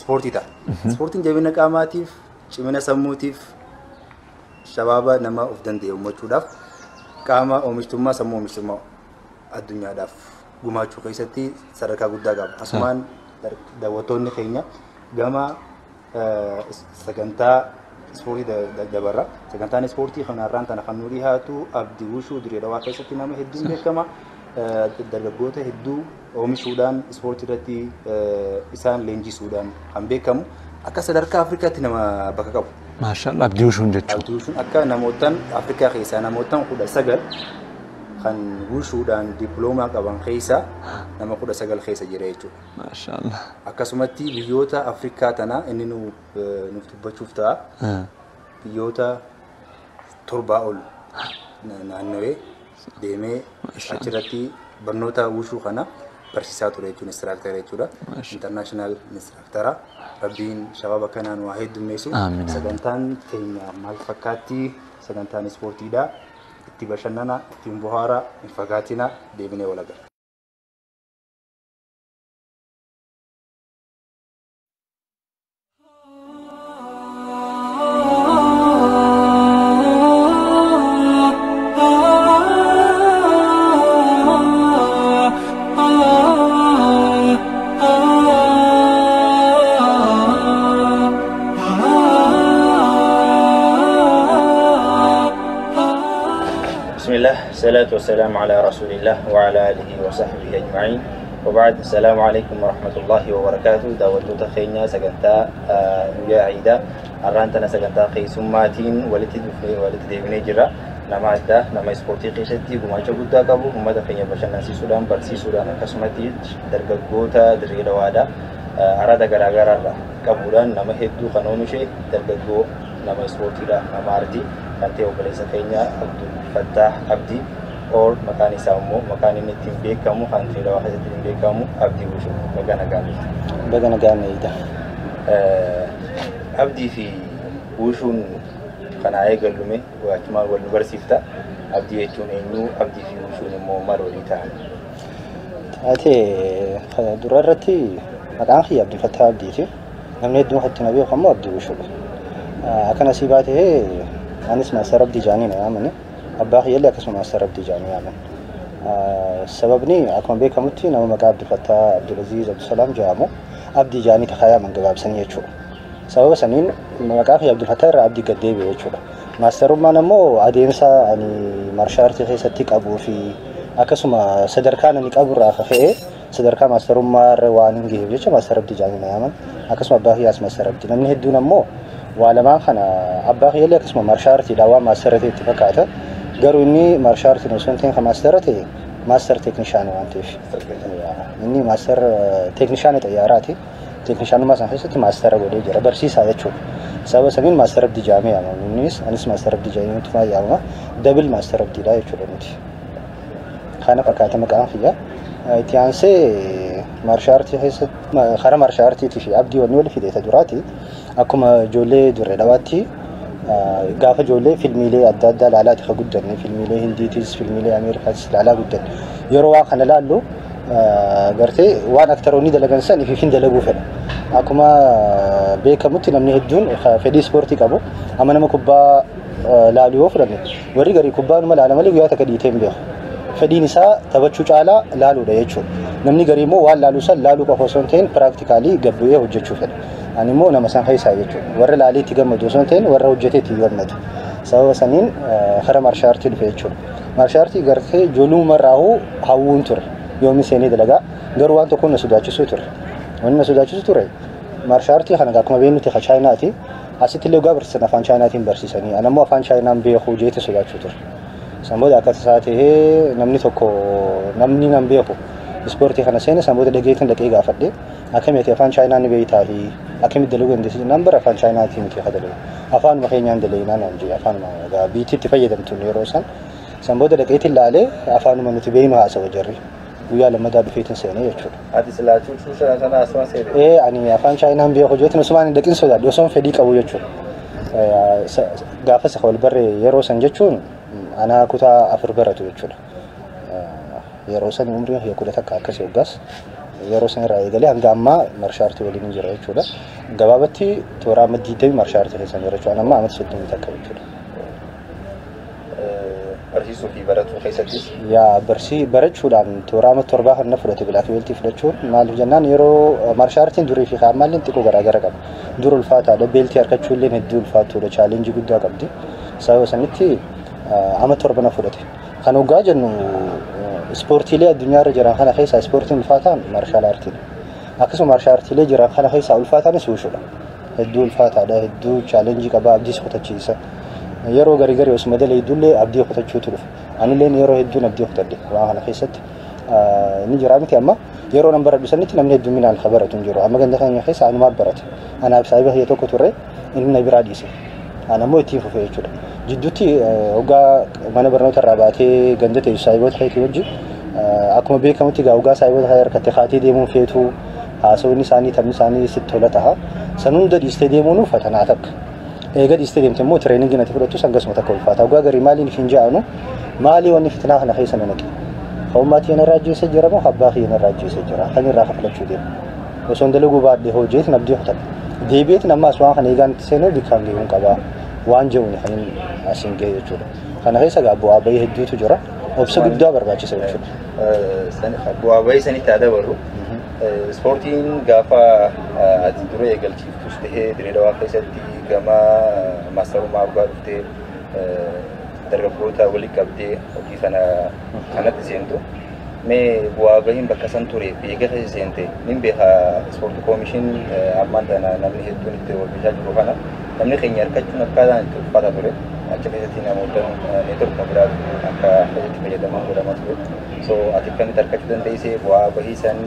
Ispoortii ta'a. Ispoortiin jabina qaamaatiif, cimina sammuutiif, shabaaba nama of danda'e uummachuudhaaf, qaama oomishtummaa, sammuu oomishtummaa addunyaadhaaf gumaachuu keessatti sadarkaa guddaa qaba. Asumaan daawwattoonni keenya gama sagantaa ispoortii dabarra. Sagantaan ispoortii kanarraan tana kan nu dhiyaatu Abdii Wushuu Dirree Dhawaa keessatti nama hedduun beekama. Dargaggoota hedduu oomishuudhaan ispoortii irratti isaan leenjisuudhaan kan beekamu akka sadarkaa Afrikaatti nama bakka qabu. Maashaallah, Abdii Wushuun jechuudha. Abdii Wushuun akka namootaan Afrikaa keessaa namootaan 19 kan wushuudhaan diploomaa qaban keessa nama 19 keessa jira jechuudha. Maashaallah. Akkasumatti biyyoota Afrikaa tana inni nuuf dubbachuuf ta'a. Biyyoota 7 ol naannawee deemee achirratti barnoota wushuu kana barsiisaa ture jechuun instructor jechuudha. International instructor. Rabbiin shabaaba kanaan waa heddummeessu. Sagantaan teenya maal fakkaatti? Sagantaan ispoortiidha. Itti bashannana, ittiin bohaara, hin fagaatina, deebinee wal agarra. الصلاة والسلام على رسول الله وعلى آله وصحبه أجمعين وبعد. السلام عليكم ورحمة الله وبركاته. داوتو تخينا سجنتا يا عيدا أرانتنا سجنتا خيسماتين ولتي ولتي جرا نما أدا نما سبورتي خيستي وما جبودا كابو وما تخينا بشان نسي سودان برسي سودان كسمتي درجة غوتا درجة وادا أرادا غرا كابوران نما هدو خنومشي درجة غو نما سبورتي لا نما أرتي kan ta'e obboleessa keenya Abdul Fattah Abdii or maqaan isaa immoo maqaan inni ittiin beekamu kan Dirree Dhawaa keessatti ittiin beekamu Abdii Wushuu. Baga nagaan dhufte. Baga nagaan eegda. Abdii fi Wushuun kanaa eegallume achumaan wal nu barsiifta. Abdii jechuun eenyu? Abdii fi Wushuun immoo maal walii ta'an? Taatee dura irratti maqaan kiyya Abdul Fattah Abdiiti. Namni hedduun kan ittiin beekamu immoo Abdii Wushuudha. Akkana sii baatee anis Master Abdii jedhanii na yaamani. Abbaa kiyyallee akkasuma Master Abdii jedhanii yaaman. Sababni akkuma beekamutti nama maqaa Abdul Fattah Abdulaziz Abdusalaam jedhamu Abdii jedhanii takkaa yaaman gabaabsanii jechuudha. Sababa saniin maqaa kiyya Abdul Fattah irraa Abdii gad deebi'e jechuudha. Maasterummaan ammoo adeemsa ani maarshaal aartii keessatti qabuu fi akkasuma sadarkaan ani qabu irraa ka'ee sadarkaa maasterummaa irra waan hin gaheef jecha Master Abdii jedhanii na yaaman. Akkasuma abbaa kiyyaas Master Abdii. Namni hedduun ammoo waa lamaan kana abbaa kiyyallee akkasuma maarshaal aartiidhaan waan maastera ta'e itti fakkaata. Garuu inni maarshaal aartiin osoo hin ta'in kan maastera ta'e maaster teeknishaanii waan ta'eef. Inni maaster teeknishaanii xayyaaraati. Teeknishaanummaa sana keessatti maastera godhee jira. Barsiisaa jechuudha. Sababa saniin Master Abdii jedhamee yaamama. Innis anis Master Abdii jedhamee yaamama. Double Master Abdiidha jechuudha nuti. Kana fakkaata maqaan kiyya. Itti aansee maarshaal aartii keessatti karaa maarshaal aartiitii fi Abdii wanni wal fide isa duraati. Akkuma ijoollee Dirree Dhawaatti gaafa ijoollee filmiilee adda addaa ilaalaati kan guddanne, filmiilee Hindiitis filmiilee Ameerikaatis ilaalaa guddanne. Yeroo waan kana ilaallu gartee waan aktaroonni dalagan san ifiifin dalaguu fedha. Akkuma beekamutti namni hedduun fedhii ispoortii qabu. Amma nama kubbaa laaluu yoo fudhanne warri garii kubbaa numa laala malee guyyaa takka dhiitee hin beeku. Fedhiin isaa taphachuu caalaa laaluudha jechuudha. Namni garii immoo waan laaluu san laaluu qofa osoo hin ta'in piraaktikaalii gad bu'ee hojjechuu fedha. Ani immoo nama san keessaa jechuudha. Warra laalee itti gammadu osoo hin ta'in warra hojjetee itti gammadu. Sababa saniin karaa maarshaal aartii dhufe jechuudha. Maarshaal aartii gartee ijoollummaa irraa hawwuun ture. Yoomi seenee dalagaa garuu waan tokkoon na sodaachisuu ture. Wanni na sodaachisu ture maarshaal aartii kana akkuma beeknutti kan Chaayinaati. Asitti illee dhugaa barsiisan afaan Chaayinaatiin barsiisanii. Ani ammoo afaan Chaayinaan beeku jeete sodaachuu ture. San booda akka tasaa ta'ee namni tokko namni nan beeku ispoortii kana seene san booda dhageetiin dhaqee gaafadhe. Akkamitti afaan Chaayinaa ni beektaa fi akkamitti dalaguu dandeessi jennaan bara afaan Chaayinaatiin miti haa dalagu. Afaanuma keenyaan dalaginaa naan jedhe afaanuma biitiitti fayyadamtu yeroo san. San booda dhaqeetiin laalee afaanuma nuti beeknu haasawa jarri. Guyyaa lammataa dhufeetiin seenee jechuudha. Ati silaa cuucuu sana asuma seene? Ani afaan Chaayinaan beeku jeetiin osuma ani dhaqin sodaadhe osoo fedhii qabu jechuudha. Gaafa isa wal barree yeroo san jechuun anaa kutaa 4 baratu jechuudha. Yeroo san umriin kiyya 11 akkasii hoggaas. Yeroo san irraa eegalee hanga ammaa martial artii waliin jira jechuudha. Gabaabatti toora amma 20 martial artii keessa jira jechuudha. Amma amata 31 jechuudha. Barsiisuu fi baratuu keessattis? Yaa barachuudhaan toora amma 7 kan na fudhate black beltii fudhachuun maaliif jennaan yeroo martial artiin durii fi ammaallee xiqqoo garaagara qaba. Dur ulfaataadha. Beltii harkachuu illee hedduu ulfaatudha. Challengeii guddaa qabdi. Sababa sanitti amma 7 na fudhate. Kan hoggaa jennu ispoortiilee addunyaarra jiran kana keessaa ispoortiin ulfaataan martial artiidha. Akkasuma martial artiilee jiran kana keessaa ulfaataanis wushuudha. Hedduu ulfaataadha. Hedduu challengeii qaba. Abdiis kutachiisa. Yeroo garii garii osuma dalee hedduullee abdii kutachuutu dhufa. Anillee yeroo hedduun abdii kutadhe waan kana keessatti. Ni jira miti amma yeroo nan baradhu sanitti namni hedduminaan ka baratu hin jiru. Amma ganda keenya keessa anumaa barate. Anaaf saahiba kiyya tokko turre inni na biraa dhiise. Ana immoo ittiin fufee jechuudha. Jidduutti hoggaa mana barnoota irraa baatee ganda ta'e saahiboota keetii wajjin akkuma beekamutti egaa hoggaa saahiboota kee harkattee kaatee deemuun feetu haasawni isaanii taphni isaanii sitti tola ta'a. San hunda dhiistee deemuun fatanaa takka. Eega dhiistee deemte immoo trainingii nati fudhattus hangasuma takka ulfaata. Hoggaa garii maaliin hin ja'anu maalii wanni fitinaa kana keessa na naqe. Ka'ummaa kiyya narraa ajjeesee jira moo abbaa kiyya narraa ajjeesee jira? Kan irraa kafalachuu deema. Osoo hin dalaguu baadhee hojjeetiin abdii kutadha. Deebi'eetiin ammaas waan kana eegaan itti seenuu bikkaan gahuun qabaa. Waan jedhuun kan asiin gahe jechuudha. Kana keessa egaa bu'aa bahii hedduutu jira. Obsa guddaa barbaachisa jechuudha. Bu'aa bahii sanitti haa dabalu. Ispoortiin gaafa ati dura eegalchiiftus tahee Dirree Dawaa keessatti gama maastarummaa abbaa dhuftee dargaggoota walitti qabdee hojii kana kanatti seentu. Mee bu'aa bahiin bakka san ture eega keessa seente nin beeka ispoortii koomishin ammaan tana namni hedduun itti hojjechaa jiru kana namni keenya harkachuun akkaataan itti ulfaata ture. Achi keessatti namoota networkuma biraatu akka keessatti fayyadaman godhamaa ture. So ati akkamitti harkachuu dandeessee bu'aa bahii san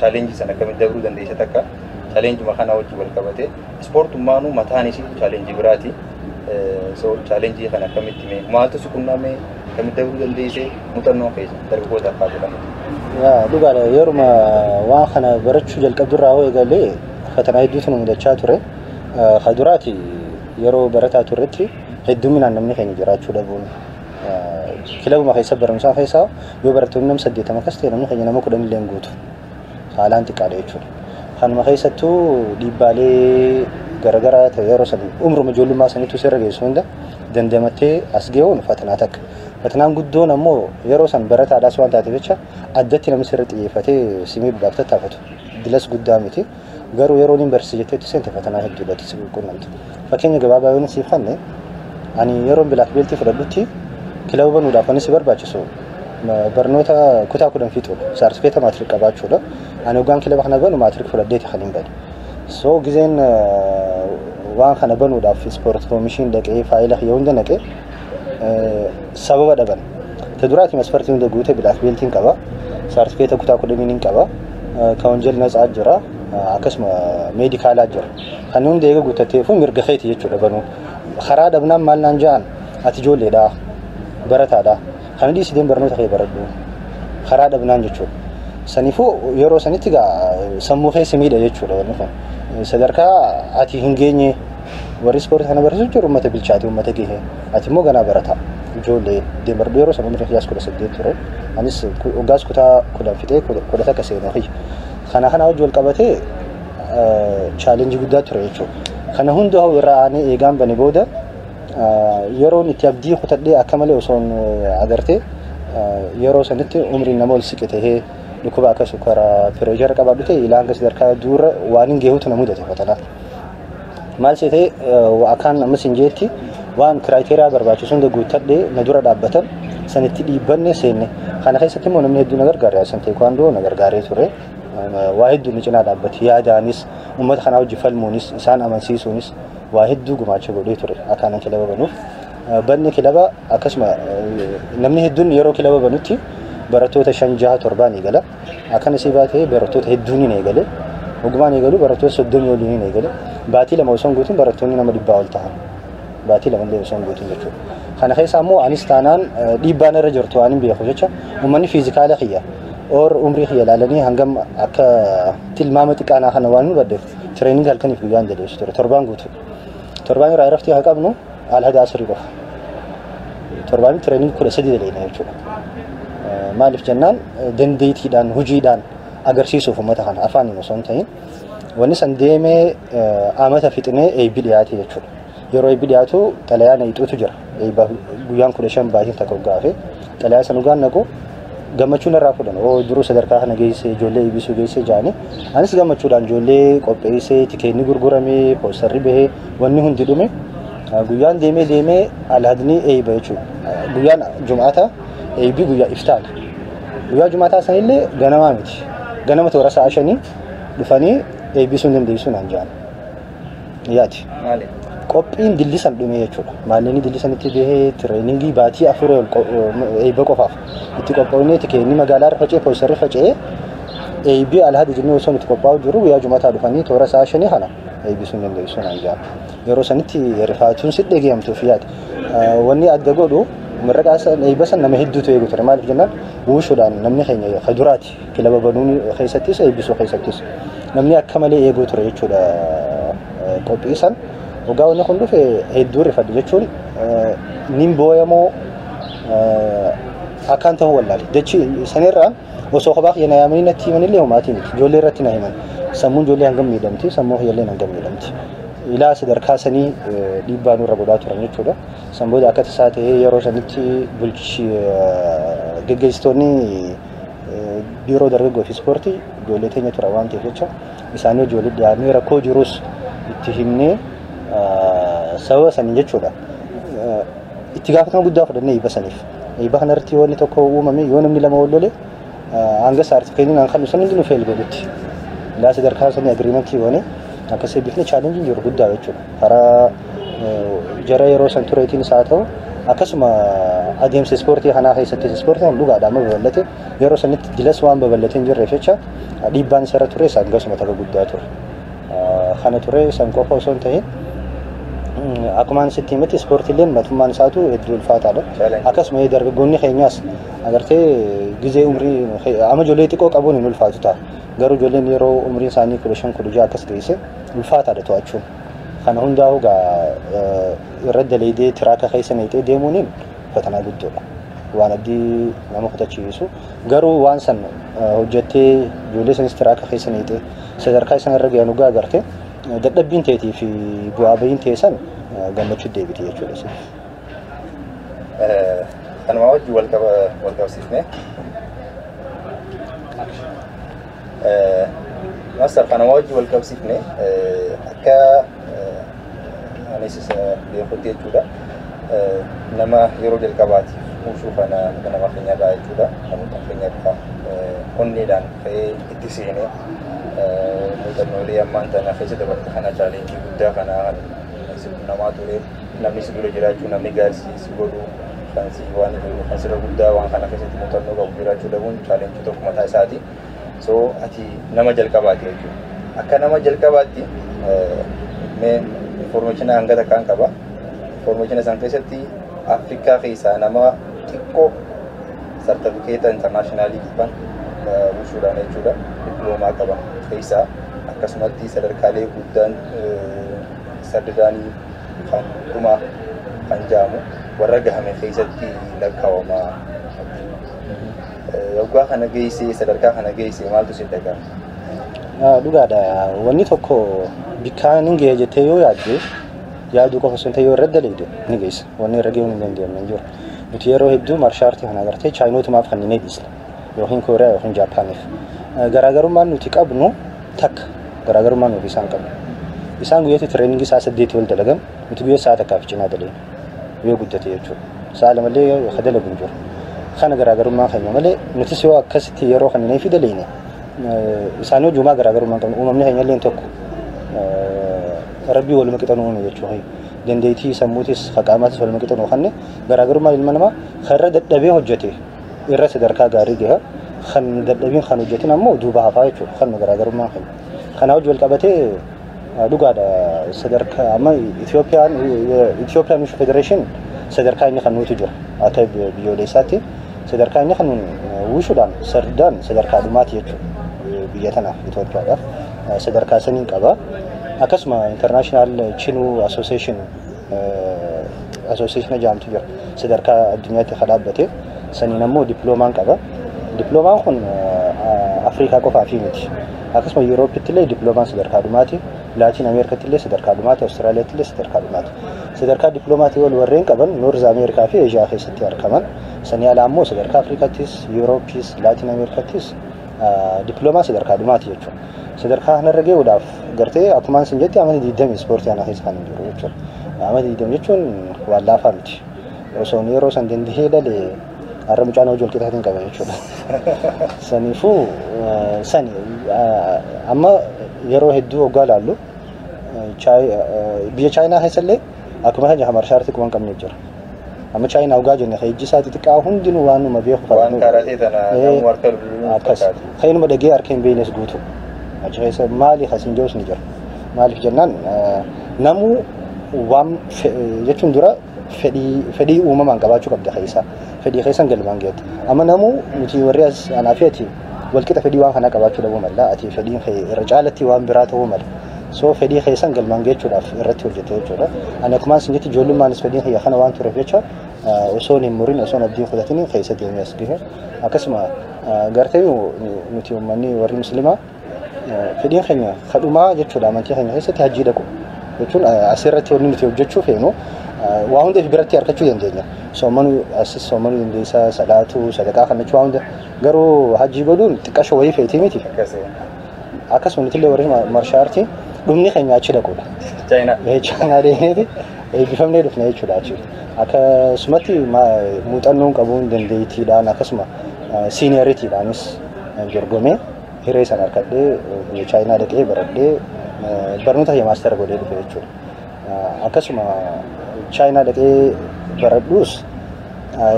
challengeii san akkamitti dabruu dandeesse takka challengeuma kana wajjin wal qabate ispoortummaanuu mataan isii challengeii biraati. So challengeii kana akkamitti mee maaltu si qunname akkamitti dabruu dandeesse muuxannoo keessa dargaggoota akka godhamutti. Yaa dhugaadha yeruma waan kana barachuu jalqabdurraa hoo eegalee fatanaa hedduutu nu mudachaa ture. Ka duraati yeroo barataa turretti hedduminaan namni keenya jiraachuu dhabuun kilabuma keessa barumsaa keessaa yoo barattoonni nama 80 akkas ta'e namni keenya nama 10 illee hin guutu. Haalaan xiqqaadha jechuudha. Kanuma keessattuu dhiibbaalee garaagaraa ta'e yeroo san umruma ijoollummaa saniitu sirra geessu hunda dandamattee as gahuun fatanaa takka. Fatanaan guddoon ammoo yeroo san barataadhaas waan taateef jecha addatti namni sirra xiyyeeffatee simii baaf tattaafatu. Dilas guddaa miti. Garuu yeroo inni barsiise jetteetti seente fatanaa hedduudha si quunnamtu. Fakkeenya gabaabaa yoo siif kenne ani yeroo black beltii fudhadhutti kilaba banuudhaaf wanni si barbaachisu barnoota kutaa 10 fixuudha. Saartifikeeta matric qabaachuudha. Ani hoggaan kilaba kana banu matric fudhadheeti kan hin bane. So gizeen waan kana banuudhaaf ispoort koomishin dhaqee faayila kiyya hunda naqee sababa dhaban. Ta duraati masfartii hunda guute black beltiin qaba. Saartifikeeta kutaa 10 hin qaba. Ka wanjal natsaa jira. Akkasuma medicalaa jira. Kan hunda eega guuttateefu mirga keeti jechuudha banuun. Karaa dhabnaan maal naan ja'an ati ijoolleedha barataadha. Kana dhiisideen barnoota kee baradhu. Karaa dhabnaan jechuudha. Saniifuu yeroo sanitti egaa sammuu keessa miidha jechuudha wanni kun. Sadarkaa ati hin geenye warri ispoortii kana barsiisu jiru uummata bilchaate uummata gahe. Ati immoo ganaa barataa. Ijoollee deemardhu yeroo sana umriin kiyyaas 18 ture. Anis waggaas kutaa 10 fixee 11 seenuu kiyya. Kana kana wajji wal qabatee challengeii guddaa ture jechuudha. Kana hunda hoo irraa aanee eegaan bane booda yeroon itti abdii kutadhee akka malee osoo agartee yeroo sanitti umriin nama ol siqe tahee dhukkuba akka sukkaara pressure qabaadhu ta'e ilaa hanga sadarkaa duura waan hin geehutu na mudate fatanaa. Maal seetee akkaan ammas hin jeetti waan criteria barbaachisu hunda guuttadhee na dura dhaabbatan sanitti dhiibbanne seenne. Kana keessatti immoo namni hedduu na gargaare san teekwaandoo na gargaaree ture. Waa hedduu ni cinaa dhaabbate yaadaanis uummata kanaa wajji falmuunis isaan amansiisuunis waa hedduu gumaacha godhee ture akkaanan kilaba banuuf. Banni kilaba akkasuma namni hedduun yeroo kilaba banutti barattoota 5 6 7 eegala. Akkana si baatee barattoota hedduun ni eegale. Ogumaan eegalu barattoota 30 oliin ni eegale. Baatii 2 osoo hin guutin barattoonni nama 100 ol ta'an. Baatii 2 illee osoo hin guutin jechuudha. Kana keessa ammoo anis taanaan dhiibbaan irra jirtu waan hin beeku jecha uummanni physicala kiyya or umrii kiyya ilaalanii hangam akka tilmaama xiqqaanaa kana waan nu baddeef training halkaniif guyyaan daleessu ture torbaan guutuu. Torbaan irraa irratti haa qabnu alhada asrii qofa. Torbaan training 13 daleena jechuudha. Maaliif jennaan dandeettiidhaan hojiidhaan Agarsiisuuf uummata kana afaaniin osoo hin ta'in wanni san deemee amata fixnee eebbi dhiyaate jechuudha. Yeroo eebbi dhiyaatu xalayaa naqxuutu jira. Eebba guyyaan 15 baatiin takka gaafe xalayaa san dhugaan naqu gammachuun irraa fudhan. Oo duruu sadarkaa kana geesse ijoollee eebbisuu geesse jaani. Anis gammachuudhaan ijoollee qopheessee tikeenni gurguramee poostarri bahee wanni hundi dhume. Guyyaan deemee deemee alhadni eebba jechuudha. Guyyaan jum'aata eebbi guyyaa iftaana. Guyyaa jum'aataa sanillee ganamaa miti. Ganama toora sa'a 5 dhufanii eebbisuu hin dandeessu naan jedhan. Yaati. Maali? Qophiin dillisan dhume jechuudha. Maalleen dillisan itti bahee tireeningii baatii 4 ol eebba qofaaf itti qophaa'inee tikeenni magaalaa irra faca'ee poostarri faca'ee eebbi alhadi jennee osoo itti qophaa'u jiru guyyaa jum'aataa dhufanii toora sa'a 5 kana eebbisuu hin dandeessu naan jedhan. Yeroo sanitti rifaatuun si dhageeyamtuuf yaadi. Wanni adda godhu mirraqaa san eebba san nama hedduutu eegu ture. Maaliif jennaan wuushuudhaan namni keenya kaduraati kilaba banuun keessattis eebbisuu keessattis namni akka malee eeguu ture jechuudha qophii san. Waggaa wanni kun dhufe hedduu rifadhu jechuun nin booyamoo akkaan ta'uu wallaale. Jechi sanirraa osoo kophaa kiyya na yaamanii natti himanillee homaatii miti. Ijoollee irratti na himan. Sammuun ijoollee hangam miidhamti, sammuu kiyyallee hangam miidhamti. Ilaa sadarkaa sanii dhiibbaa nurra godhaa turan jechuudha. San booda akka tasaa ta'ee yeroo sanitti bulchi geggeessitoonni biiroo dargaggoo fi ispoortii ijoollee teenya tura waan ta'eef jecha isaanii ijoollee dhiyaannee rakkoo jirus itti himnee sababa saniin jechuudha. Itti gaafatama guddaa fudhannee eebba saniif. Eebba kanarratti wanni tokko uumame yoo namni lama wal lole hanga saartifikeetiin kan sun hundi nu feel godhutti. Ilaa sadarkaa sanii agiriimentii goone akkas eebbifne chaalenjiin jiru guddaa jechuudha. Karaa jara yeroo san tureetiinis haa ta'u akkasuma adeemsa ispoortii kanaa keessattis ispoortiin kun dhugaadha amma babal'ate yeroo sanitti dilas waan babal'atee hin jirreef jecha dhiibbaan isarra ture isaan gasuma takka guddaa ture. Kana ture san qofa osoo hin ta'in akkumaan sitti himetti ispoortiileen matummaan isaatu hedduu ulfaataadha. Akkasuma dargaggoonni keenyaas agartee gizee umrii amma ijoollee xiqqoo qabuun hin ulfaatu ta'a. Garuu ijoolleen yeroo umriin isaanii 15 16 akkas geesse ulfaataadha to'achuun. Kana hundaa'uu gaa irra daleedee tiraaka keessa neexee deemuun fatanaa guddoodha. Waan abdii nama kutachiisu garuu waan san hojjettee ijoollee sanis tiraaka keessa neexee sadarkaa isaan irra gahan dhugaa agarte dadhabbiin ta'eetii fi bu'aa bahiin ta'e san gammachuu deebite jechuudha. Kanuma wajjin wal qabsiifne. Master kanuma wajjin wal qabsiifne akka anis isa beekutti jechuudha. Nama yeroo jalqabaatiif wushuu kana nama keenyarraa jechuudha. Namoota keenyarraa onneedhaan ka'ee itti seenee muuxannoolee ammaan tana keessa dabarte kana chaalenjii guddaa kana si namaa ture namni si dura jiraachuu namni gaarii si godhu kan si waan kan sirra guddaa waan kana keessatti muuxannoo qabu jiraachuu dhabuun chaalenjii tokko mataa isaati. So ati nama jalqabaati jechuudha. Akka nama jalqabaatti mee information hanga takkaan qaba. Information isaan keessatti Afrikaa keessaa nama xiqqoo sartifikeeta intarnaashinaalii qaban wushuudhaan jechuudha. Diploomaa qaban keessaa akkasumatti sadarkaalee guddaan saddaanii kan dhuma kan jaamu warra gahame keessatti lakkaawama. Waggaa kana geessee sadarkaa kana geessee maaltu si dhaga'ama? Dhugaadha. Wanni tokko bikkaan hin ga'e jettee yoo yaadde yaaduu qofa osoo hin ta'in yoo irra daleede ni geessa. Wanni irra ga'uun hin danda'amne hin jiru. Nuti yeroo hedduu maarshaartii kana agartee chaayinootumaaf kan inni dhiisna. Yookiin Kooriyaa yookiin Jaapaaniif. Garaagarummaan nuti qabnu takka garaagarummaan nuti isaan qabnu. Isaan guyyaatti tireeningii sa'a 8 ol dalagan nuti guyyaa sa'a takkaaf cinaa daleena. Yoo guddate jechuudha. Sa'a lamallee ka dalagu hin jiru. Kana garaagarummaan keenya malee nutis yoo akkasitti yeroo kan inni fi daleene isaan hojumaa garaagarummaan qabnu uumamni keenya illee tokko rabbii waluma qixa nu uume jechuudha. Dandeettii sammuutis haqaamaatis waluma qixa nu kanne garaagarummaan ilma namaa kan irra dadhabee hojjete irra sadarkaa gaarii gaha kan dadhabiin kan hojjetin ammoo duuba hafaa jechuudha. Kanuma garaagarummaan keenya. Kana hojii wal qabatee dhugaadha sadarkaa amma Itiyoophiyaan Wushu Federeeshin sadarkaa inni kan nutu jira akka biyyoolessaatti sadarkaa inni kan wushuudhaan sardaan sadarkaa dhumaati jechuudha biyya tanaaf Itoophiyaadhaaf sadarkaa saniin qaba. Akkasuma International Chinuu Association Association jedhamtu jira sadarkaa addunyaatti kan dhaabbate saniin ammoo diploomaan qaba. Diploomaan kun Afrikaa qofaa fi miti. Akkasuma Yuurooppitti illee dippiloomaan sadarkaa dhumaati. Laatiin Ameerikaatti illee sadarkaa dhumaati. Awustiraaliyaatti illee sadarkaa dhumaati. Sadarkaa dippiloomatii ol warreen qaban North Ameerikaa fi Eeshiyaa keessatti argaman. Sanii alaa immoo sadarkaa Afrikaattis, Yuurooppiis, Laatiin Ameerikaattis dippiloomaa sadarkaa dhumaati jechuudha. Sadarkaa kanarra gahuudhaaf gartee akkumaan isin jetti amata 20 ispoortii ana keessa kan hin jiru jechuudha. Amata 20 jechuun waan laafaa miti. Osoo yeroo san dandahee dhalee har'a mucaan hojii walqixaatiin qaba jechuudha. Saniifuu sani amma yeroo hedduu hoggaa ilaallu biyya Chaayinaa keessallee akkuma kan martial artii quban qabne jira. Amma Chaayinaa hoggaa jenne ijji isaa xixiqqaa hundinuu waan numa beeku Waan karatee tana namuu harka lulluun akkas. Kan dhagee harka hin beeknes guutuu. Achi keessa maali kasiin jirus ni jira. Maaliif jennaan namuu waan jechuun dura fedhii uumamaan qabaachuu qabda keessaa. Fedhii keessan galmaan geette. Amma namuu nuti warri as anaa fi ati walqixa fedhii waan kanaa qabaachuu dhabuu mala. Ati fedhiin irra caalatti waan biraa ta'uu mala. So fedhii keessan galmaan geechuudhaaf irratti hojjete jechuudha. Ani akkumaan isin jetti ijoollumaanis fedhiin kiyya kana waan tureef jecha osoo hin murin osoo abdii hin fudhatin keessa deemee as gahe. Akkasuma gartee nuti uummanni warri musliimaa fedhiin keenya kadhumaa jechuudha amantii keenya keessatti hajjii dhaqu. Jechuun asirratti wanni nuti hojjechuu feenu waa hunda biratti argachuu dandeenya. Soomanuu asis soomanuu dandeessa, salaatuu, sadaqaa kan jechuu waa hunda garuu hajjii godhuun xiqqasho wayii feetii miti. Akkasuma nuti illee warri martial artii dhumni keenya achi dhaquudha. Chaayinaa. Chaayinaa deemneeti eebbifamnee dhufne jechuudha achi. Akkasumatti muuxannoon qabuun dandeettiidhaan akkasuma senioritiidhaanis dorgomee hiree sana harkadhee biyya Chaayinaa dhaqee baradhee barnoota kiyya master godhee dhufe jechuudha. Akkasuma Chaayinaa dhaqee baradhuus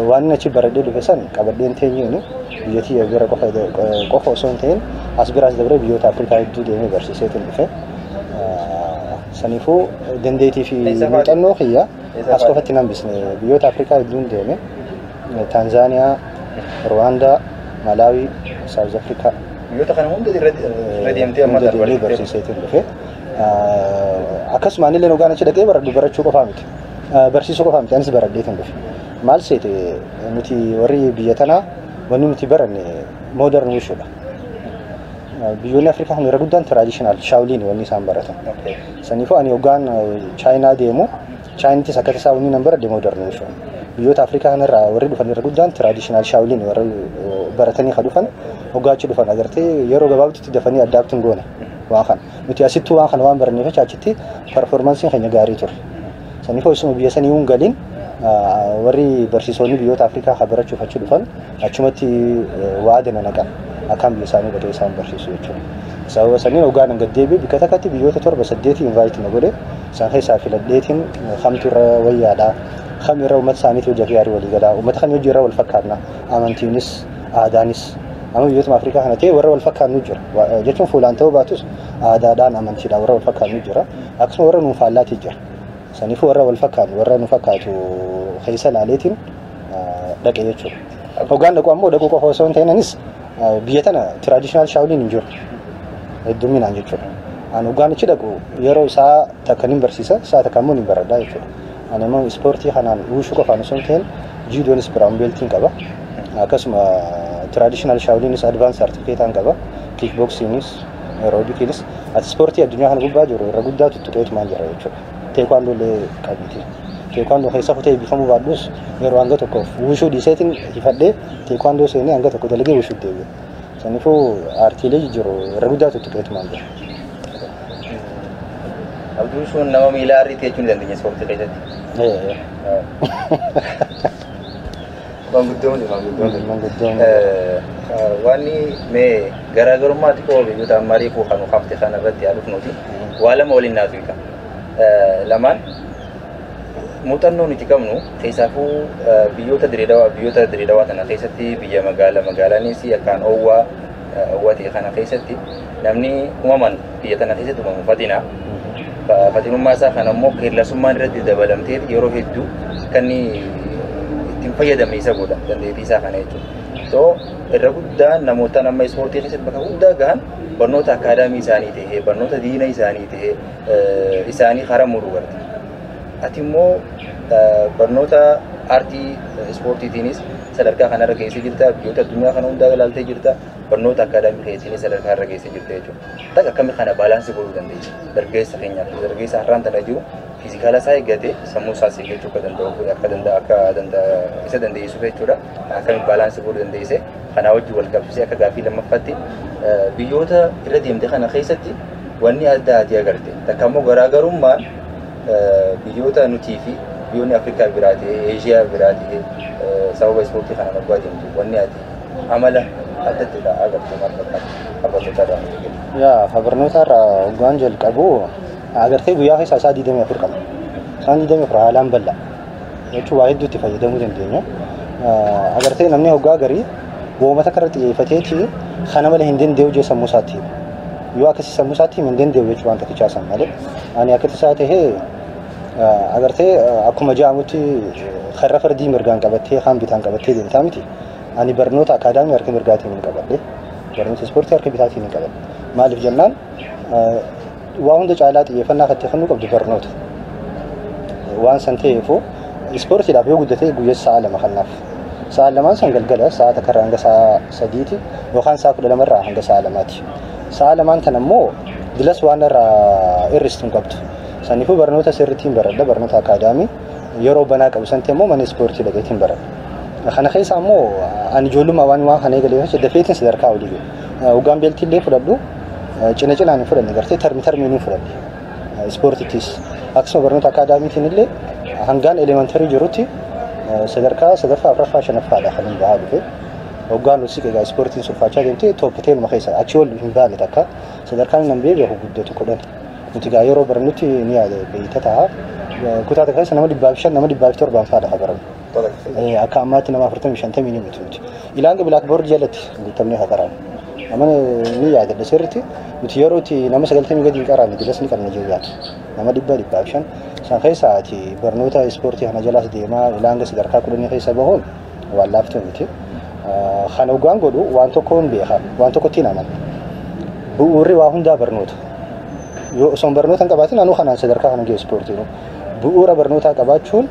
waan achi baradhee dhufe san qabadheen teenyeen biyya tiyya bira qofa osoo hin ta'in as biraas dabree biyyoota Afrikaa hedduu deemee barsiiseetiin dhufe. Saniifuu dandeettii fi muuxannoo kiyya as qofatti hin hambisne biyyoota Afrikaa hedduun deeme Taanzaaniyaa, Ruwaandaa, Malaawii, South Africa. Biyyoota kana hunda irra deemtee amma deemee barsiiseetiin dhufe. Akkasuma anillee dhugaan achi dhaqee baradhu barachuu qofaa miti. Barsiisuu qofaa miti anis baradheetiin dhufe. Maal seete nuti warri biyya tanaa wanni nuti baranne modern wushuudha. Biyyoonni Afrikaa kun irra guddaan traditional Shaolin wanni isaan baratan. Saniifuu ani hoggaan Chaayinaa deemu Chaayinittis akka tasaa wanni nan baradhe modern wushuudha. Biyyoota Afrikaa kanarraa warri dhufan irra guddaan traditional Shaolin warri baratanii kan dhufan hoggaa achi dhufan agartee yeroo gabaabdutti dafanii adapt hin goone waan kana. Nuti asittuu waan kana waan baranneef jecha achitti performanceiin keenya gaarii ture. Saniifuu isuma biyya sanii hin galiin warri barsiisonni biyyoota Afrikaa kan barachuuf achi dhufan achumatti waada na naqan akkaan biyya isaanii dhaqee isaan barsiisu jechuudha. Sababa saniin hoggaan hin gaddeebi'e bikka takkatti biyyoota 7 8 invite na godhe isaan keessaa filadheetiin kamtu irra wayyaadha kam irra uummata isaaniitii hojii gaarii walii galaa uummata kam hojii irra wal fakkaatna amantiinis aadaanis amma biyyootuma Afrikaa kana ta'e warra wal fakkaannu jira jechuun fuulaan ta'uu baatus aadaadhaan amantiidhaan warra wal fakkaannu jira akkasuma warra nuun faallaatii jira. Saniifuu warra wal fakkaannu warra nu fakkaatu keessa ilaaleetiin dhaqe jechuudha. Hoggaan dhaqu ammoo dhaquu qofa osoo hin ta'in anis biyya tana traditional Shaolin hin jiru hedduminaan jechuudha. Ani hoggaan achi dhaqu yeroo isaa takka nin barsiisa isaa takka immoo nin baradha jechuudha. Ani immoo ispoortii kanaan wushuu qofaan osoo hin ta'in juudoonis brown beltiin qaba. Akkasuma traditional Shaolinis advance certificateaan qaba. Kickboxinginis aerobiciinis ati ispoortii addunyaa kana gubbaa jiru irra guddaa tuttuqeetumaan jira jechuudha. Teekwaandoo illee qabiti. Teekwaandoo keessa kutee eebbifamuu baadhus yeroo hanga tokkoof wushuu dhiiseetiin hifadhee teekwaandoo seenee hanga tokko dalagee wushuu deebi'e. Saniifuu aartiilee jiru irra guddaa tuttuqeetumaan jira. Abduu sun nama miilaa arriitii jechuu ni dandeenya ispoortii keessatti. Manguddoon manguddoon. Manguddoon. Wanni mee garaagarummaa xiqqoo biyyoota ammaa reefuu kan hafte kana irratti haa dhufnuti. Waa lama waliin naaf hiika. Lamaan muuxannoo nuti qabnu keessaafuu biyyoota direedawaa tana keessatti biyya magaala magaalaanis akkaan oowwaa oowwaa ta'e kana keessatti namni uumamaan biyya tana keessatti uumamu fatina. Fatinummaa isaa kana immoo keellasummaan irratti dabalamtee yeroo hedduu kan inni ittiin fayyadamne isa godha dandeettii isaa kana jechuudha. So irra guddaan namoota amma ispoortii keessatti bakka guddaa gahan barnoota akaadaamii isaanii ta'ee barnoota diina isaanii ta'ee isaanii karaa muruu garte. Ati immoo barnoota aartii ispoortiitiinis sadarkaa kanarra geessee jirta, biyyoota addunyaa kana hundaa ilaaltee jirta. Barnoota akaadaamii keetiin sadarkaa irra geessee jirte jechuudha. Takka akkamii kana balance godhuu dandeessa? Dargaggeessa keenyaaf dargaggeessa har'aan tana jiru physical isaa eeggatee sammuu isaas eeggachuu akka danda'u akka danda'a akka danda'a isa dandeessisuuf jechuudha. Akkamiin balance godhuu dandeesse? Kanaa wajjin wal qabsiisee akka gaaffii lammaffaatti, biyyoota irra deemte kana keessatti wanni adda adii agarte takka immoo garaagarummaan biyyoota nutii fi biyyoonni Afrikaa biraa ta'e, Eeshiyaa biraa ta'e, sababa ispoortii kana moggaa deemtu wanni ati amala addatti agarte maal fakkaata? Barnoota irraa nuti kennu. Yaa, barnoota irraa hoggaan jalqabu agartee guyyaa keessaa isaa 24 qaba. Isaan 24 haalaan bal'aa. Jechuun waa hedduutti fayyadamuu dandeenya. Agartee namni hoggaa garii wooma takka irratti xiyyeeffateeti kana malee hin danda'u jee sammuu isaatti hima. Yoo akkasii sammuu isaatti hime hin danda'u jechuun waan tokkichaa san malee. Ani akkatti isaa tahee agartee akkuma ja'amutti karra fardii mirgaan qabattee kaan bitaan qabattee deemtaa miti. Ani barnoota akaadaamii harka mirgaatiin hin qabadhe. Barnoota ispoortii harka bitaatiin hin qabadhe. Maaliif jennaan, waa hunda caalaa xiyyeeffannaa kan kennuu qabdu barnoota. Waan san ta'eefu ispoortiidhaaf yoo guddate guyyaa sa'a 2 kannaaf. Sa'a 2n san galgala sa'a 1rraa hanga sa'a 3ti yookaan sa'a 12rraa hanga sa'a 2ti. Sa'a 2n tan ammoo dilas waan irraa hir'istu hin qabdu. Saniifuu barnoota sirriitti hin baradha, barnoota akaadaamii yeroo banaa qabu sanatti immoo mana ispoortii dhaqeetiin baradha. Kana keessa ammoo ani ijoollummaa waan kana eegalee jecha dafeetiin sadarkaa olii gahe. Hoggaan belt illee fudhadhu cina cinaan hin fudhanne, gartee termi termiin hin fudhadhe. Ispoortittis akkasuma barnoota akaadaamiitiin illee hangaan elementary jirutti sadarkaa sadaffaa, afuraffaa, shanaffaadha kan hin bahaa dhufe. Hoggaan nuti siqe egaa ispoortiin sulfaachaa deemtee top 10uma keessa achi ol hin baane takka sadarkaan nan beeku guddatu 10. Nuti egaa yeroo barannutti ni yaada beeyta ta'a. Kutaa takka keessa nama 105, nama 107 fa'aadha kan barannu. Akka ammaatti nama 40 50 ni miti nuti. Ilaanga blackboard jalatti guutamnee haa qaraanu. Amma ni yaadadha sirriitti, nuti yeroo itti nama 90 gadi hin qaraanne dilas ni qabna jiru yaadu. Nama 100, 105 san keessa ati barnoota ispoortii kana jalaas deemaa ilaanga sadarkaa 10 keessa bahuun waan laaftuu miti. Kana hoggaan godhu waan tokkoon beeka, waan tokkotti hin amana. Bu'uurri waa hundaa barnoota. Yoo osoo barnoota hin qabaatin anuu kanaan sadarkaa kana ga'e ispoortiin. Bu'uura barnootaa qabaachuun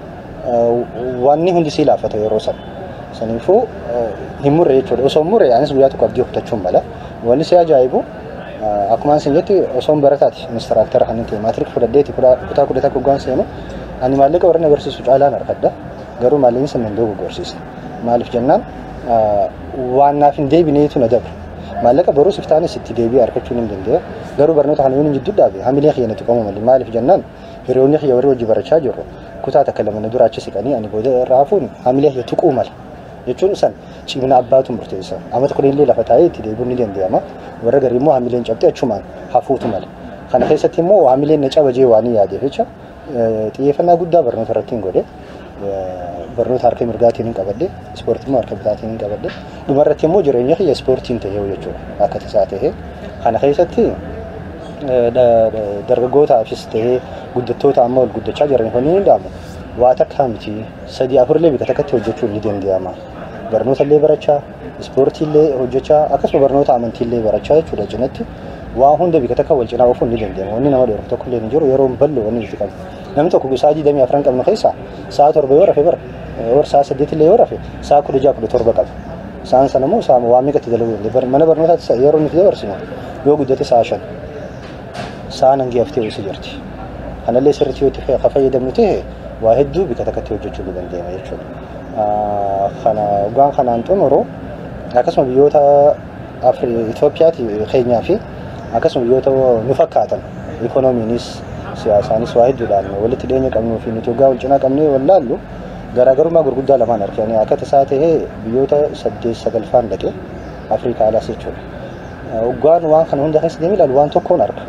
wanni hundi sii laafata yeroo sana. Saniifuu hin murre jechuudha. Osoo hin murre anis guyyaa tokko abdii kutachuun mala. Wanni si ajaa'ibu, akkuma isin jetti, osoo hin barataati instructor kan hin ta'e matric fudhadheeti kutaa 11 hoggaan seenu ani maallaqa warra na barsiisu caalaan argadha. Garuu maallaqni sana hin dogoggorsiisne. Maaliif jennaan, waan naaf hin deebineetu na dabra. Maallaqa boruus iftaanis itti deebi'ee argachuu hin danda'a. Garuu barnoota kana yoon hin jidduu dhaabe hamilee kiyya na tuqamu malee. Maaliif jennaan, hiriyoonni kiyya warri hojii barachaa jirru kutaa takka lama na dura achi siqanii ani booda irraa hafuun hamilee kiyya tuquu mala. Jechuun san cimina abbaatu murteessa. Amata 10 illee lafa taa'ee itti deebi'uun ni danda'ama. Warra garii immoo hamileen cabxee achumaan hafuutu mala. Kana keessatti immoo hamileen na caba jee waan yaadeef jecha xiyyeeffannaa guddaa barnoota irratti hin godhe. Barnoota harka mirgaatiin hin qabadhe, ispoortii immoo harka bitaatiin hin qabadhe. Dhumarratti immoo jireenya kiyya ispoortiin ta'ee jechuudha. Akka tasaa ta'ee. Kana keessatti dargaggootaafis ta'ee guddattoota amma ol guddachaa jiran kun ni danda'amu. Waa takkaa miti, sadii afurillee bika takkatti hojjechuun ni danda'ama. Barnoota illee barachaa, ispoortii illee hojjechaa, akkasuma barnoota amantii illee barachaa jechuudha cinatti. Waa hunda bika takka wal cinaa oofuun ni danda'ama. Wanni nama dhoorku tokko illee hin jiru yeroo bal'oo wanni nuti qabnu. Namni tokko sa'a 24 qabnu keessaa sa'a 7 yoo rafe bara warra sa'a 8 illee yoo rafe sa'a 16, 17 qaba. Sa'aan sana immoo sa'a waa meeqatti dalaguu dandeenya. Mana barnootaatti yeroo nuti dabarsinu yoo guddate sa'a 5. Sa'aan hangi haftee ho'isa jirti. Kanallee sirriitti yoo itti fayyadamnu ta'e waa hedduu bika takkatti hojjechuu ni dandeenya jechuudha. Kana waan kanaan xumuru, akkasuma biyyoota Itoophiyaati keenyaa fi akkasuma biyyoota nu fakkaatan ikoonomiinis siyaasaanis waa hedduudhaan walitti dhiyeenya qabnuu fi nuti waggaa wal cinaa qabnee wal laallu garaagarummaa gurguddaa lamaan arganii akka tasaa ta'ee biyyoota saddeet sagalfaan dhaqee Afrikaa alaas jechuudha. Waggaan waan kana hunda keessa deemee ilaalu waan tokkoon arga.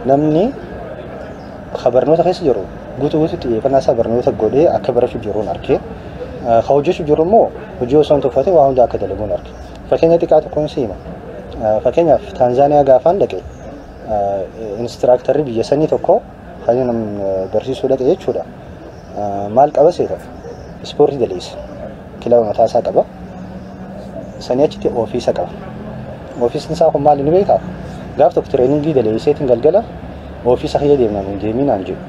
Namni barnoota keessa jiru guutuu guutuutti xiyyeeffannaa isaa barnoota godhee akka barachuu jiruun argee, ka hojjechuu jiru immoo hojii osoo hin tuffatee waa hunda akka dalaguun arge. Fakkeenya xiqqaa tokkoon si hima. Fakkeenyaaf Taanzaaniyaa gaafaan dhaqe instructorri biyya sanii tokko kan inni barsiisuu dhaqe jechuudha. Maal qaba seeta? Ispoortii daleessa. Kilaba mataa isaa qaba. Sanii achitti office qaba. Officeni isaa kun maali ni beekaa? Gaaf tokko training daleesseetiin galgala office kiyya deemnaan hin deeminaan jedhu.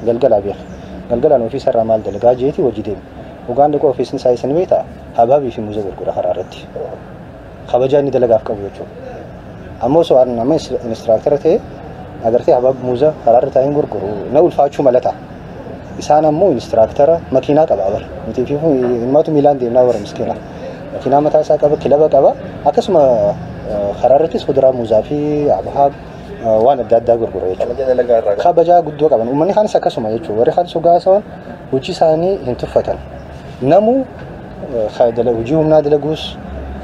Galgalaa beeka. Galgalaan office irraa maal dalagaa jeeti hojii deema. Dhugaan dhaquu officeni isaa isa ni beekaa? Habaabii fi muuza gurgura karaa irratti. Kabajaa inni dalagaaf qabu jechuudha. Ammoo osoo ani nama instructor ta'e agartee habaab muuza karaarra taa'een gurguru na ulfaachuu mala ta'a. Isaan ammoo instructor makiinaa qaba bara. Nuti fi ilmaatu miilaan deemnaa bara miskiina. Makiinaa mataa isaa qaba, kilaba qaba. Akkasuma karaarrattis kuduraa muuzaa fi habaab waan adda addaa gurgura jechuudha. Kabajaa guddoo qaban. Uummanni kaanis akkasuma jechuudha. Warri kaanis hoggaa haasa'an hojii isaanii hin tuffatan. Namu hojii humnaa dalaguus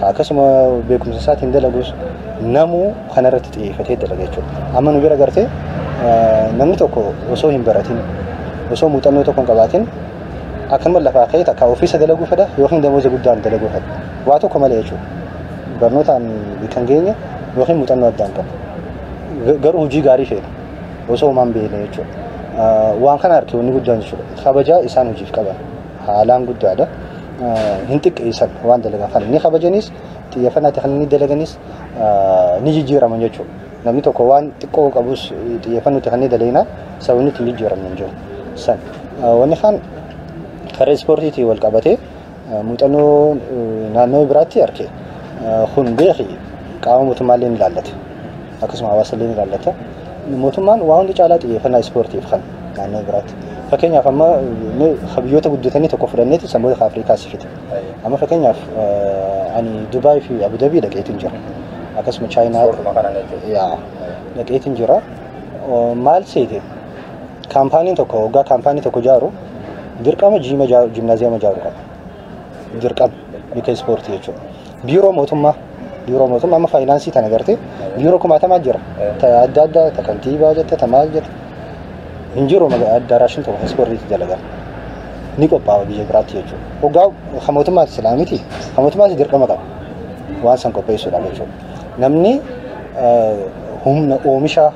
akkasuma beekumsa isaatiin dalaguus namu kanarratti xiyyeeffatee dalaga jechuudha. Amma nu bira gartee namni tokko osoo hin baratin osoo muuxannoo tokko hin qabaatin akkanuma lafaa ka'ee takka ofiisa dalaguu fedha yookiin damooza guddaan dalaguu fedha. Waa tokko malee jechuudha. Barnootaan kan geenye yookiin muuxannoo addaan qabu. Garuu hojii gaarii feena osoo homaan beekne jechuudha. Waan kana harki wanni guddaan jechuudha. Kabajaa isaan hojiif qaban haalaan guddaadha. Hin xiqqeessan waan dalagan kana ni kabajanis xiyyeeffannaatti kan inni dalaganis ni jijjiiraman jechuudha. Namni tokko waan xiqqoo qabus xiyyeeffannootti kan inni dalaginaa sababni ittiin jijjiiramne hin jiru. San wanni kaan karaa ispoortiitiin wal qabatee muuxannoo naannoo biraatti arge kun beeki qaama mootummaallee ni ilaallata. Akkasuma hawaasa illee ni ilaallata. Mootummaan waan hundi caalaa xiyyeeffannaa ispoortiif kan naannoo biraatti. Fakkeenyaaf amma biyyoota guddatanii tokko fudhanneeti saboota Afrikaa si fite. Amma fakkeenyaaf ani Dubaay fi Abu Dhabii dhaqeetiin jira. Akkasuma Chaayinaa dhaqeetiin jira. Maal seete kaampaaniin tokko waggaa kaampaanii tokko ijaaru dirqama jiimnaaziyeema ijaaru qaba. Dirqama bika ispoortii jechuudha. Biiroo mootummaa amma faayinaansii tana gartee biiroo kumaatamaa jira. Ta adda addaa ta kantiibaa jette ta maal jette. Hin jiru addaaraashin tokko ispoortiitti dalagan ni qophaa'a biyya biraatti jechuudha. Hoggaa mootummaati silaa miti mootummaati dirqama qaba waan san qopheessuudhaaf jechuudha. Namni humna oomisha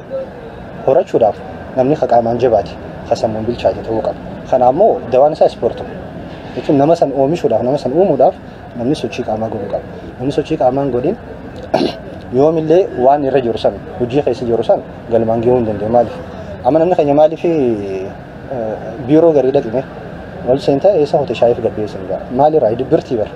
horachuudhaaf namni qaamaan jabaate ka sammuun bilchaate ta'uu qaba. Kana ammoo dawaan isaa ispoortuma jechuun nama san oomishuudhaaf nama san uumuudhaaf namni sochii qaamaa godhuu qaba. Namni sochii qaamaan godhin yoomillee waan irra jiru san hojii keessa jiru san galmaan gahuu hin danda'u maaliif? Amma namni keenya maaliif biiroo garii dhaqime wal seentaa eessa hote shaayiif gabbeessan jira maalirraa dubbirtii bara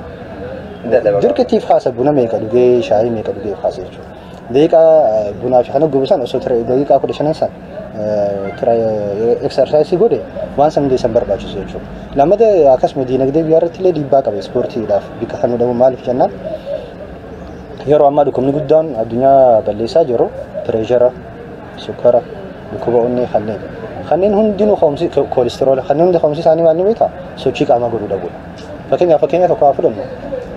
dirqitiif haasa buna meeqa dhugee shaayii meeqa dhugee haasa jechuudha. Daqiiqaa bunaa fi kana gubusan osoo daqiiqaa 15 san eksarsaayisii godhe waan san hundeessan barbaachisu jechuudha. Lammata akkasuma diinagdee biyyaa irratti illee dhiibbaa qaba ispoortiidhaaf bikka kan dhabu maaliif jennaan yeroo ammaa dhukkubni guddaan addunyaa balleessaa jiru pireeshara, sukkara, dhukkuba onnee kanneen hundinuu koolisteroola kanneen hundi ka'umsi isaanii maal ni beektaa sochii qaamaa godhuu dhabuudha. Fakkeenya tokko haa fudhannu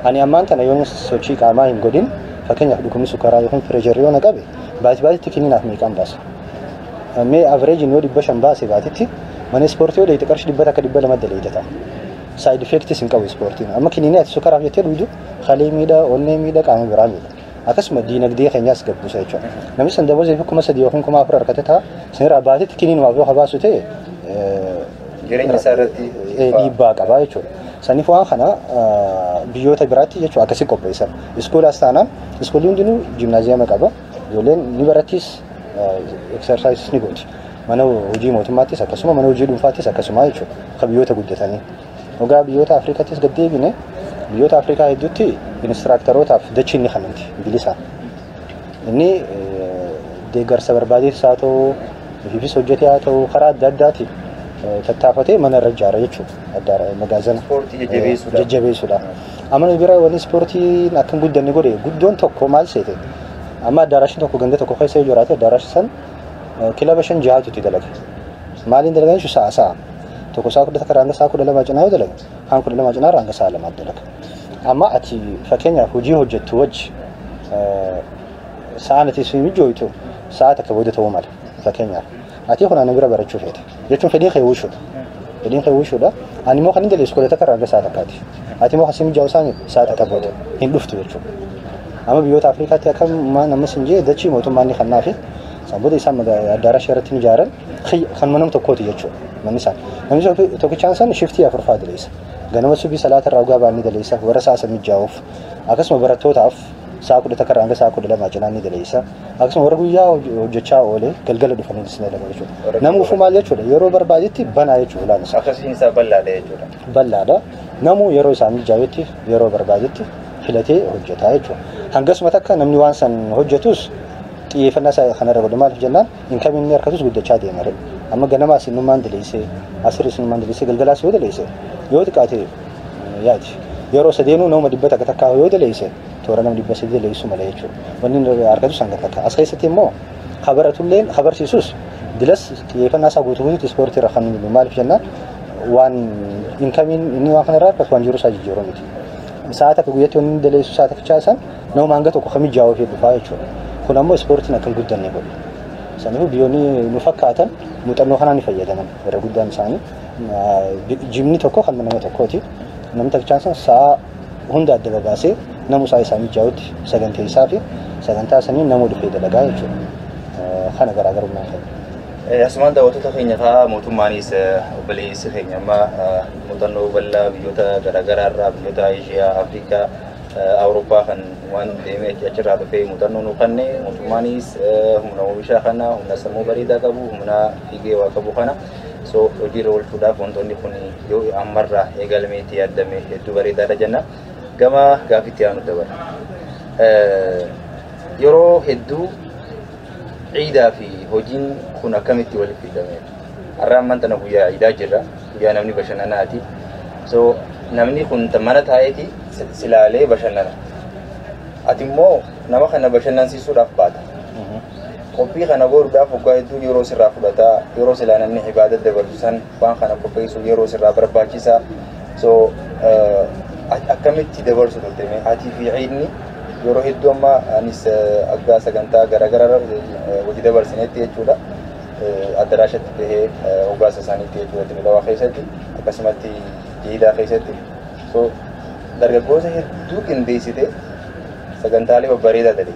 ani ammaan tana yoon sochii qaamaa hin godhin fakkeenyaaf dhukkubni sukkaraa yookiin pireesharri yoo na qabe baati baatitti kiniinaaf meeqaan baasa. Mee avereejiin yoo 500 baase baatitti mana ispoortii yoo dheeyite qarshii 100 akka 200 daleeyita. Saayid effektis hin qabu ispoortiin. Amma kiniinii ati sukkaraaf jettee dhugdu kalee miidha, onnee miidha, qaama biraa miidha. Akkasuma diinagdee keenyaas gabbuusa jechuudha. Namni san daboosee fi 3000 yookiin 4000 harkate ta'a. Sanirraa baatitti kiniinumaaf yoo habaasu ta'e jireenya isaa irratti dhiibbaa qaba jechuudha. Saniif waan kana biyyoota biraatti jechuudha akkasii qopheessan. Iskoolaas taanaan iskoolli hundinuu jiimnaaziyeema qaba. Ijoolleen ni barattis eksarsaayis ni gooti. Mana hojii mootummaattis akkasuma mana hojii dhuunfaattis akkasuma jechuudha. Akka biyyoota guddatanii. Hoggaa biyyoota Afrikaattis gad deebine biyyoota Afrikaa hedduutti inistiraaktarootaaf dachiin ni kennamti bilisaan. Inni deeggarsa barbaadees haa ta'u, ofiifis hojjetee haa ta'u karaa adda addaatiin tattaafatee mana irra ijaara jechuudha. Magaazana ispoortii jajjabeessuudhaaf. Amma bira wanni ispoortiin akka hin guddanne godhe guddoon tokko maal seete amma addaaraashin tokko ganda tokko keessa yoo jiraate addaaraashin san kilaba 5 6tu itti dalaga. Maaliin dalagan jechuun sa'a sa'a. Tokko sa'a 10 hanga sa'a 12 cinaa yoo dalaga kaan 12 cinaa hanga sa'a 2 dalaga. Amma ati fakkeenyaaf hojii hojjettu wajji sa'aan ati si mijooytu sa'a takka booda ta'uu mala fakkeenyaaf. Ati kun ana bira barachuu feete jechuun fedhiin kee wuushuudha. Fedhiin kee wuushuudha. Ani immoo kan hin daleessu kudha takka hanga sa'a takkaati. Ati immoo kan si mijaa'u isaan sa'a takka booda hin dhuftu jechuudha. Amma biyyoota Afrikaatti akka nama sin jee dachii mootummaan ni kennaafi san booda isaan addaaraasha irratti ni ijaaran kan mana tokkooti jechuudha manni isaan. Namni tokkichaan san shiftii 4 fa'aa daleessa. Ganama subii salaata irraa dhugaa ba'an ni daleessa warra sa'a san mijaa'uuf akkasuma barattootaaf sa'a 10 hanga sa'a 12 cinaa ni daleessa. Akkasuma warra guyyaa hojjechaa oole galgala dhufanii ni dalaga jechuudha. Namuu maal jechuudha yeroo barbaadetti banaa jechuudha ulaan isaa. Akkasiin isaa bal'aadha jechuudha. Bal'aadha. Namuu yeroo isaa mijaa'utti yeroo barbaadetti Filatee hojjetaa jechuudha. Hangasuma takka namni waan san hojjetus xiyyeeffannaa isaa kanarra godhu maaliif jennaan income inni harkatus guddachaa deema. Amma ganama asinummaan daleessee asirri isinummaan daleessee galgalaas yoo daleesse yoo xiqqaate yaadi yeroo sadeenuu nama 100 takkaa yoo daleesse toora nama 300 daleessu malee jechuudha. Wanni inni harkatus hanga takka. As keessatti immoo kabaratulleen kabarsiisus dilas xiyyeeffannaa isaa guutuu guutuutti ispoortii irra kan maaliif jennaan waan incomeiin inni waan kanarraa harkatu waan jiru isaa jijjiiruu miti. Sa'a takka guyyatti wanni inni daleessu sa'a takkichaa san nama hanga tokko kan mijaa'uu fi dhufaa jechuudha. Kun ammoo ispoortiin akka hin guddanne godhu. Saniifuu biyyoonni nu fakkaatan muuxannoo kanaan ni fayyadaman irra guddaan isaanii. Gymni tokko kan nama tokkooti. Namni takkichaan san sa'a hunda adda babaasee namu isaa isaa mijaa'utti saganteessaa fi sagantaa sanii nama dhufee dalagaa jechuudha. Kana garaagarummaa qaba. Asumaan daawwattoota keenya fa'aa mootummaanis obboleessi keenya amma muuxannoo bal'aa biyyoota garaagaraa irraa biyyoota Eeshiyaa, Afrikaa, Awurooppaa kan waan deemee achirraa dhufee muuxannoo nu kenne mootummaanis humna oomishaa kana humna sammuu bareedaa qabu humna fiigee waa qabu kana so hojiirra oolchuudhaaf wantoonni kun yoo ammarraa eegalmeetti yaadame hedduu bareedaadha jenna. Gama gaafitti aanu dabarra. Yeroo hedduu ciidaa fi hojiin kun akkamitti walitti hidhame? Har'a ammaan tana guyyaa ciidaa jirra. Guyyaa namni bashannanaati. So namni kun mana taa'eeti silaalee bashannana. Ati immoo nama kana bashannansiisuudhaaf baata. Qophii kana godhuudhaaf waggaa hedduu yeroo sirraa fudhataa, yeroo silaa namni ibaada dabarsu san waan kana qopheessuuf yeroo sirraa barbaachisaa. So akkamitti dabarsu turte atii fi ciidni yeroo hedduu amma anis akka sagantaa garaagaraa hojii dabarsinetti jechuudha. Addaraashatti bahee hoggaasa isaaniitti jechuudha Dirredawaa keessatti akkasumatti Jiidaa keessatti. So dargaggoota hedduu qindeessite sagantaalee babbareedaa ta'e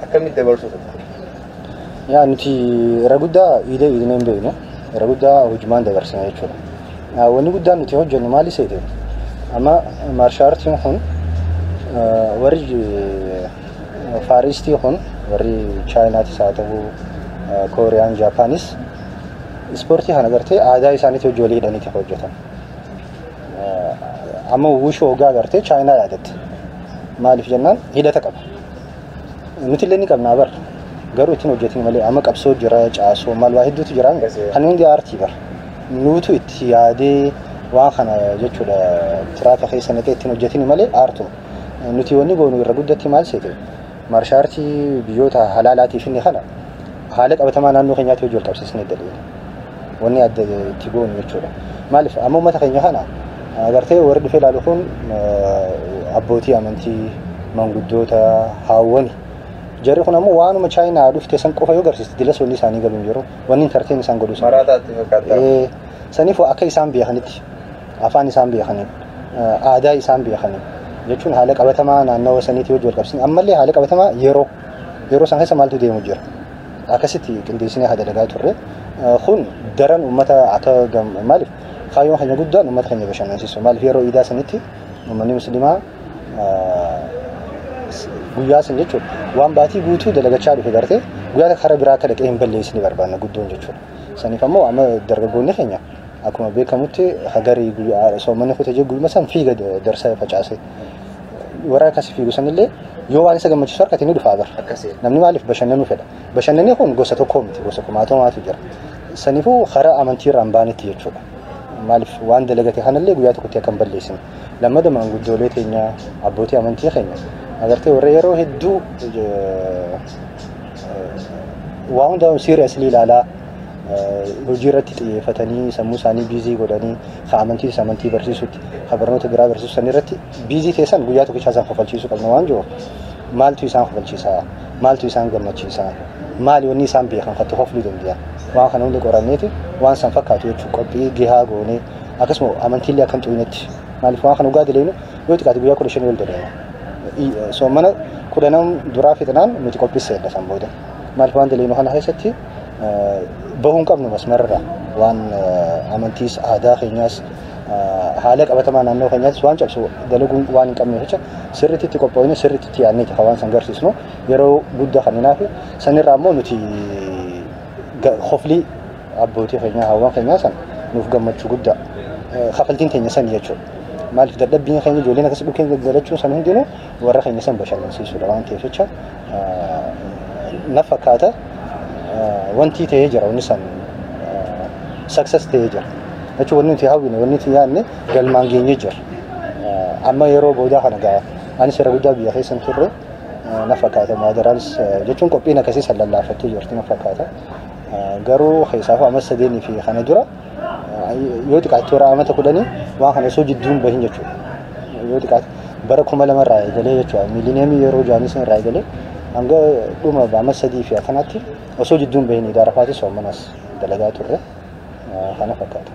akkamitti dabarsu turte? Yaa nuti irra guddaa iidee iidinee hin beeknu irra guddaa hojumaan dabarsina jechuudha. Wanni guddaan nuti hojjennu maali seete? Amma martial artiin kun warri Far Eastii kun warri Chaayinaatis haa ta'u Kooriyaan, Jaapaanis ispoortii kana gartee aadaa isaaniitti hojii walii hidhaniiti hojjetan. Amma wushuu hoggaa gartee Chaayinaa yaadatte. Maaliif jennaan hidhata qaba. Nuti illee ni qabnaa bara. Garuu ittiin hojjetin malee amma qabsoo jira, caasoo maal waa hedduutu jira. Kan hundi aartii bara. Nuutu itti yaadee waan kana jechuudha tiraaka keessa naqee ittiin hojjetin malee aartuma. Nuti wanni goonu irra guddatti maal seete? Martial artii biyyoota halaalaatiif inni kana haala qabatamaa naannoo keenyaatti hojii wal qabsiisnee daleena. Wanni adda itti goonu jechuudha. Maaliif amma uummata keenya kana agartee warri dhufee ilaalu kun abbootii amantii, manguddoota, haawwani. Jarri kun ammoo waanuma Chaayinaa dhufte san qofa yoo agarsiiste dilas wanni isaanii galu hin jiru. Wanni entertain isaan godhu san. Maraataatti fakkaata. Saniif akka isaan beekanitti afaan isaan beekaniin aadaa isaan beekaniin jechuun haala qabatamaa naannawa saniitii hojii wal qabsiisne ammallee haala qabatamaa yeroo yeroo san keessa maaltu deemu jira. Akkasitti qindeessinee haa dalagaa turre. Kun daran uummata akka maaliif kaayyoon keenya guddaan uummata keenya bashannansiisu. Maaliif yeroo iidaa sanitti uummanni musliimaa guyyaa san jechuudha waan baatii guutuu dalagachaa dhufe gartee guyyaa karaa biraa akka dhaqee hin balleessine barbaanna guddoon jechuudha. Saniif ammoo amma dargaggoonni keenya akkuma beekamutti hagarii guyyaa soommanni kutee jiru guyyuma san fiiga darsa facaase. Warra akkasii fiigu sanillee yoo waan isa gammachiisu harkatti ni dhufa bara. Namni maaliif bashannanuu fedha? Bashannanni kun gosa tokko miti gosa kumaatamaatu jira. Saniifuu karaa amantii irraa hin baanetti jechuudha. Maaliif waan dalagate kanallee guyyaa tokkotti akka hin balleessine. Lammada maanguddoolee teenya abbootii amantii keenya agartee warra yeroo hedduu waa hundaa seriously ilaalaa hojii irratti xiyyeeffatanii sammuu isaanii busy godhanii ka amantii amantii barsiisutti ka barnoota biraa barsiisu san irratti busy teessan guyyaa tokkicha isaan kofalchiisuu qabna waan jiruuf maaltu isaan kofalchiisaa maaltu isaan gammachiisaa maali wanni isaan beekan kan kofluu danda'an waan kana hunda qoranneeti waan san fakkaatu jechuun qophii gahaa goonee akkasuma amantiillee akka hin xuyinetti maaliif waan kana dhugaa daleenu yoo xiqqaate guyyaa 15 ol daleena. Soomana 10 duraa fixnaan nuti qophiisseedha san booda maaliif waan daleenu kana keessatti bahuu hin qabnu masmarra waan amantiis aadaa keenyaas haala qabatamaa naannoo keenyaattis waan cabsu dalaguun waan hin qabne jecha sirriitti itti qophoofne sirriitti itti yaadneeti kan waan san garsiisnu yeroo guddaa kan hinaafi sanirraa immoo nuti koflii abbootii keenyaa hawwan keenyaa san nuuf gammachuu guddaa kafaltiin teenya sani jechuudha. Maaliif dadhabbiin keenya ijoolleen akkas dhukkeen gaggalachuun san hundinuu warra keenya san bashannansiisuudha waan ta'eef jecha na fakkaata wanti ta'ee jira wanni san success ta'ee jira. Jechuun wanni nuti hawwine wanni nuti yaadne galmaan geenyee jira. Amma yeroo boodaa kana ga'a anis yeroo guddaa biyya keessa hin turre na fakkaata maadaraanis jechuun qophiin akkasii san lallaafattee jirti na fakkaata. Garuu keessaafuu amma sadeenii fi kana dura yoo xiqqaate toora amata 10 waan kana osoo jidduun bahin jechuudha. Yoo xiqqaate bara 2000 irraa eegalee jechuudha. Miilineemii yeroo jaanis irraa eegalee hanga dhuma amma 3 fi akkanatti osoo jidduun bahin idaara faatis manas dalagaa turre kana fakkaata.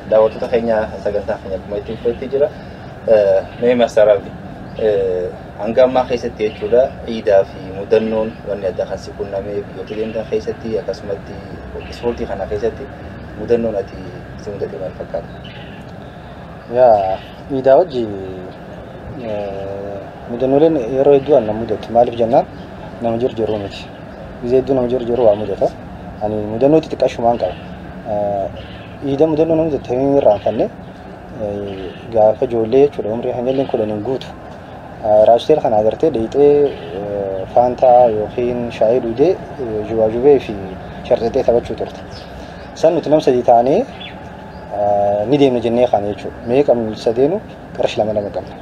Daawwattoota keenya sagantaa keenya akkuma itti fufetti jira. Mee Master Abdii hanga ammaa keessatti jechuudha iidaa fi mudannoon wanni adda kan si qunnamee biyyoota deemtan keessatti akkasumatti ispoortii kana keessatti mudannoon ati si mudate maal fakkaata? Yaa iidaa wajji mudannooleen yeroo hedduu an na mudatu maaliif jennaan nama jirjiru miti. Gizee hedduu nama jirjiru waa mudata. Ani mudannoo xixiqqashumaan qaba. Iida mudannoo nama mudate hin irraanfanne gaafa ijoollee jechuudha umrii hanyalleen 10 guutu. Raasuteel kana agartee dheeyxee faantaa yookiin shaayii dhugdee jubaajubee fi sharxexee taphachuu turte. San nuti nama 3 taanee ni deemna jennee kaane jechuudha. Mee qabnu sadeenu qarshii 2 2 qabna.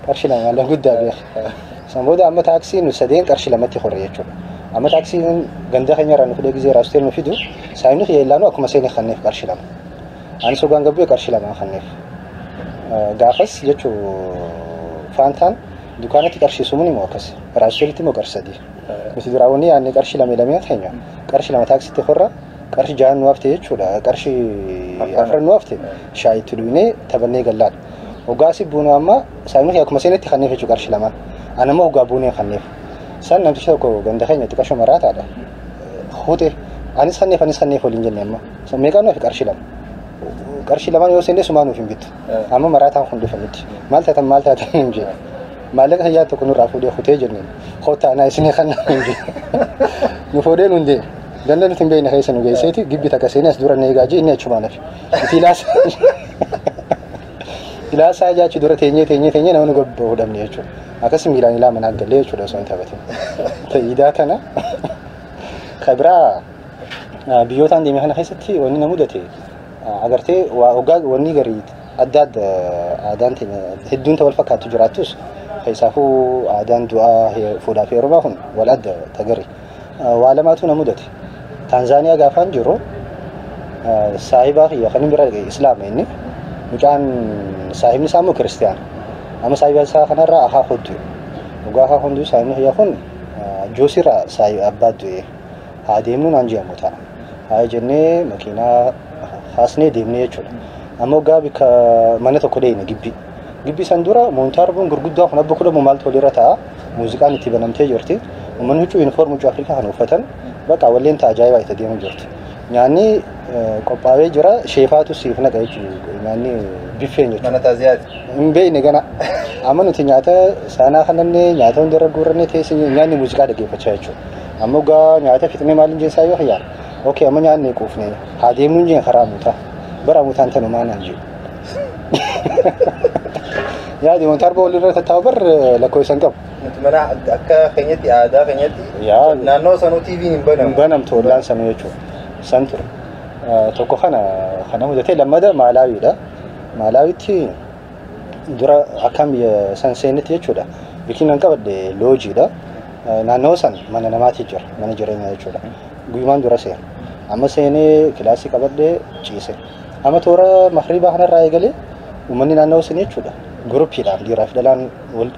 Qarshii 2 2 guddaa beeka. San booda amma taaksii nu sadeen qarshii 2tti horre jechuudha. Amma taaksiin ganda keenya irraa nu fidee gizee raasuteel nu fidu saayinni kiyya ilaanu akkuma seene kanneef qarshii 2. Ani sogaan gabbee qarshii 2 kanneef. Gaafas jechuun faantaan dukaanatti qarshii sumuun immoo akkas raasutelitti immoo qarshii 3. Nuti duraawwanni yaadne qarshii 2 2 keenya qarshii 2 taaksitti horra qarshii 6 nu hafte jechuudha qarshii 4 nu hafte shaayitti dhugnee taphannee gallaadha. Hoggaasi buunu amma saayinni akkuma seenetti kanneef jechuudha qarshii 2. Ani immoo hoggaa buunee kanneef. San namtichi tokko ganda keenya xiqqasho maraataadha. Hute anis kanneef waliin jenne amma. Meeqaan nu hafe qarshii 2. Qarshii 2 yoo seenne sumaa nuuf hin bittu. Amma maraataan kun dhufa miti. Maal taatan hin jedhu. Maallaqa hayyaa tokko nurraa fuudhee kutee jenneen. Kottaa anaa isinii kan hin jedhu. Nu fuudhee nu hin deemu. Ganda nuti hin beekne keessa nu geesseeti gibbi takka seenee as dura na eegaa jee inni achumaan hafe. Itti ilaasaa jaachi dura teenyee nama nu gabboo hudhamne jechuudha. Akkas miilaan ilaa manaa galee jechuudha osoo hin taphatin. Iidaa kana kabiraa biyyootaan deeme kana keessatti wanni na mudate agartee waa hoggaa wanni garii adda adda aadaan teenya hedduun ta wal fakkaattu jiraattus keessaafuu aadaan du'aa fuudhaa fi heerumaa kun wal adda tagari. Waa lamaatu na mudate. Taanzaaniyaa gaafaan jiru saahibaa kiyya kan bira Islaama inni mucaan saahibni isaa immoo Kiristiyaana. Amma saahiba isaa kanarraa ahaa hoddu. Dhugaa ahaa hunduu saahibni kiyya kun joosirraa saahiba abbaa du'e. Haa deemnu naan jedhamu ta'a. Haa jennee makiinaa haasnee deemnee jechuudha. Amma hoggaa bikka mana tokko deemne gibbii. Gibbii san dura moontaarboon gurguddaa kun abba kudhamu maaltu walirra ta'a. Muuziqaan itti banamtee jirti. Uummanni huccuu yuunifoormii huccuu Afrikaa kan uffatan bakka walleen ta'a ajaa'ibaa itti deemu jirti. Nyaanni qophaa'ee jira sheefaatu siif naqa jechuudha. Nyaanni biffeen jechuudha. Mana taaziyaati. Hin beekne gana. Amma nuti nyaata saanaa kanannee nyaata hundarra guurrannee teessee nyaanni muuziqaa dhaggeeffachaa jechuudha. Amma hoggaa nyaata fixnee maaliin jeessaa yoo xiyyaara. Okei amma nyaanni quufne haa deemnu jeen karaa mutaa. Bara mutaan tanumaa naan jiru. Yaadi montaarba walirra tattaa'u bar lakkoofsa hin qabu. Nuti mana akka keenyatti aadaa keenyatti naannoo sanuu TV'n hin banamu. Hin banamtu ollaan sanuu jechuudha. San ture. Tokko kana mudatee lammada Maalaawiidha. Maalaawiitti dura akkam biyya san seenetti jechuudha. Bikiin kan qabadhe loojiidha. Naannoo san mana namaati jira mana jireenyaa jechuudha. Guyyumaan dura seena. Amma seenee kilaasii qabadhee ciise. Amma toora makriibaa kanarraa eegalee uummanni naannoo sun jechuudha. Guruppiidhaan dhiiraa fi dhalaan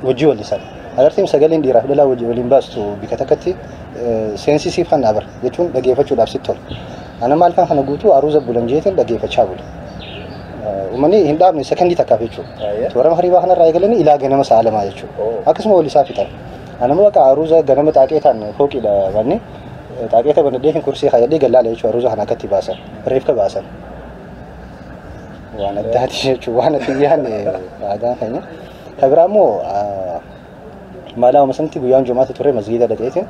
hojii wallisan. Agartiin sagaleen dhiiraa fi dhalaa waliin baastu bika takkatti seensisiif kan abar jechuun dhaggeeffachuudhaaf sitti tola. Ana maal kan kana guutuu aruuza bulan jeetiin dhaggeeffachaa bule. Uummanni hin dhaabne sekondii takkaaf jechuudha. Toora makriibaa kanarraa eegalanii ilaa ganama sa'a lamaa jechuudha. Akkasuma wallisaa fixan. Anama bakka aruuza ganama xaaqeetaan fooqiidha wanni xaaqeeta banadhee hin kursii kaayadhee gallaala jechuudha aruuza kana akkatti baasan reefka baasan. Waan addaati jechuudha waan ati yaadne aadaan keenya. Kan biraa immoo Maalaawuma sanatti guyyaan jumaata ture masgiida dhaqeetiin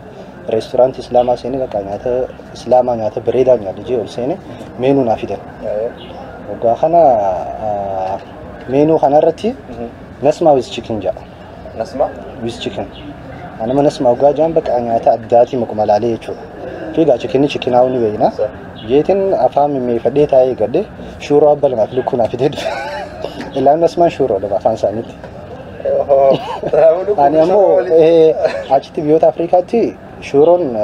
reesturaantii Islaamaa seenee bakka nyaata Islaamaa nyaata bareedaa nyaadha jee ol seenee meenuu naa fidan. Waggaa kana Meenuu kanarratti Nasmaa with chicken jedha. Nasmaa? With chicken. Anama Nasmaa dhugaa jaan bakka nyaata addaatii maquma laalee jechuudha. Fiigaa chikinni chikinaa ni beekna. Jeetiin afaan mimmeeffadhee taa'ee eeggadhe shuuroo abba lamaaf lukkuu naaf fidee dhufe. Illaan Nasmaan shuuroodha afaan isaaniitti. Ani ammoo achitti biyyoota Afrikaatti shuuroon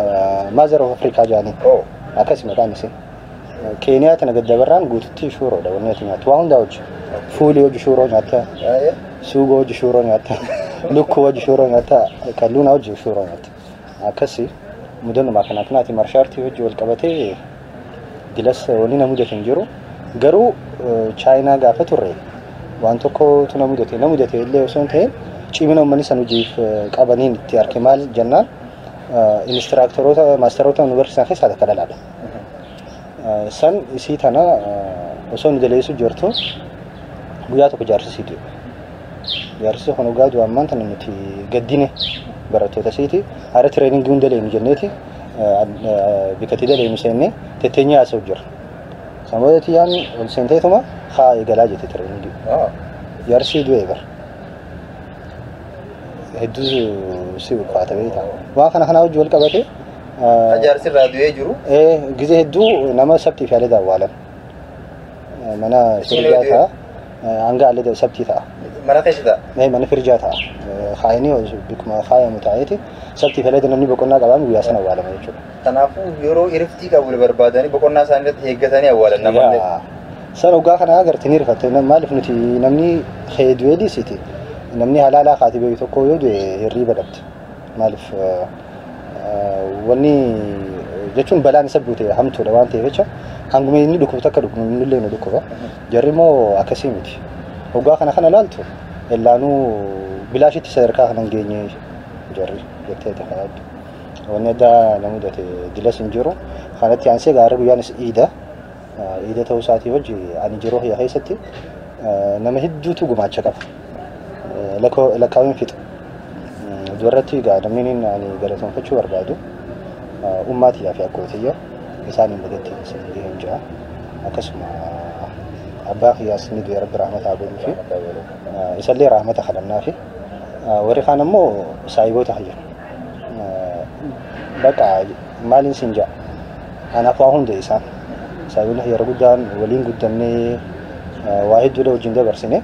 mother of Africa jedhanii. Akkasi maqaan isii. Keeniyaa tana gaddabarraan guututti shuuroodha wanni ati nyaattu. Waa hundaa hojii. Fuulii hojii shuuroo nyaatta. Suugoo hojii shuuroo nyaatta. Lukkuu hojii shuuroo nyaatta. Kalluunaa hojii shuuroo nyaatta. Akkasi mudannuma kana kanaati martial artii hojii wal qabatee dilas wanni na mudate hin jiru. Garuu Chaayinaa gaafa turre waan tokkotu na mudate. Na mudate illee osoo hin ta'in cimina uummanni san hojiif qabaniin itti arge maal jennaan instructoroota maasteroota nu barsiisan keessaa takka dhalaadha. San isii tana osoo nu daleessu jirtu guyyaa tokko jaarsisii du'e. Jaarsisi kun dhugaa du'u ammaan tana nuti gaddine barattoota isiiti. Hara trainingii hunda leenu jenneeti bikkatti daleenu seennee tetteenyee haasa'u jira. San booda tiyyaan ol seenteetuma haa eegalaa jette trainingii. Jaarsisii du'e bara. Hedduu si ulfaata beektaa. Waan kana kanaa wajji wal qabate. Jaarsi irraa du'ee jiru. Gizee hedduu nama sabtii fi alada awwaalan. Mana firjaa ta'a. Hanga alada sabtii ta'a. Mana keessa ta'a? Mana firjaa ta'a. Kaayinii bikkuma kaayamu taa'eeti sabtii fi alada namni boqonnaa qabaan guyyaa sana awwaalama jechuudha. Kanaafuu yeroo iriftii qabu barbaadanii boqonnaa isaanii irratti eeggatanii awwaalan namallee. Sana dhugaa kana agartee ni rifatte. Maaliif nuti namni du'ee dhiisiti. Namni halaalaa kaatee beeku tokko yoo du'e hirriiba dhabde. Maaliif wanni jechuun balaan isa buute hamtuudha waan ta'eef jecha hanguma inni dhukkubu takka dhukkubni illee nu dhukkuba. Jarri immoo akkasii miti. Hoggaa kana kana laaltu illaanuu bilaashitti sadarkaa kana hin geenye jarri jettee itti yaaddu. Wanni addaa na mudate dilas hin jiru. Kanatti aansee gaara guyyaanis iida. Iida ta'uu isaatii wajji ani jiruu kiyya keessatti nama hedduutu gumaacha qaba. Lakkaawwan fixa. Dubarratti egaa namni ani galatoonfachuu barbaadu ummaatiyyaa fi akkootiyya isaaniin bagatti isin gaheen jira. Akkasuma abbaa kiyyaas ni du'e rabbi rahmata haa godhuu fi isallee rahmata kadhannaa fi warri kaan ammoo saayiboota kiyya. Bakka maaliin sin ja'a anaaf waa hunda isaan saayiboonni kiyya guddaan waliin guddannee waa hedduudha wajjin dabarsine.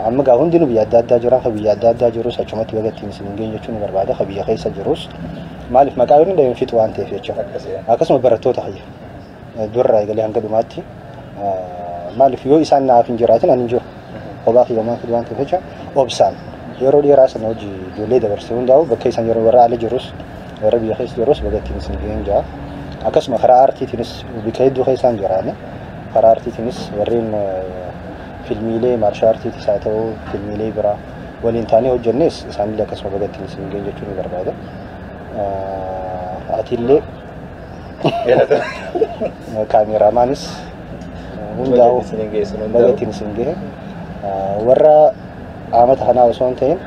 Amma gaa hundinuu biyya adda addaa jiran ka biyya adda addaa jirus achumatti bagattiin isin hin jechuun ni barbaada ka biyya keessa jirus maaliif maqaa yoo hin fixu waan ta'eef jecha. Akkasuma barattoota kiyya durraa eegalee hanga dhumaatti maaliif yoo isaan naaf hin jiraatin ani hin jiru kophaa kiyya waan fidu waan ta'eef jecha obsaan yeroo dheeraa sana hojii ijoollee dabarsee hundaa'u bakka isaan yeroo warra ala jirus warra biyya keessa jirus bagattiin isin gaheen jira. Akkasuma karaa aartiitiinis bakka hedduu keessaan jiraane karaa aartiitiinis warreen filmiilee martial artiitis haa ta'u filmiilee biraa waliin taanee hojjennes isaanillee akkasuma bagattiin isin gaheen jechuun ni barbaada. Atillee kaameeraamaanis hundaa'u bagattiin isin gahe warra amata kanaa osoo hin ta'in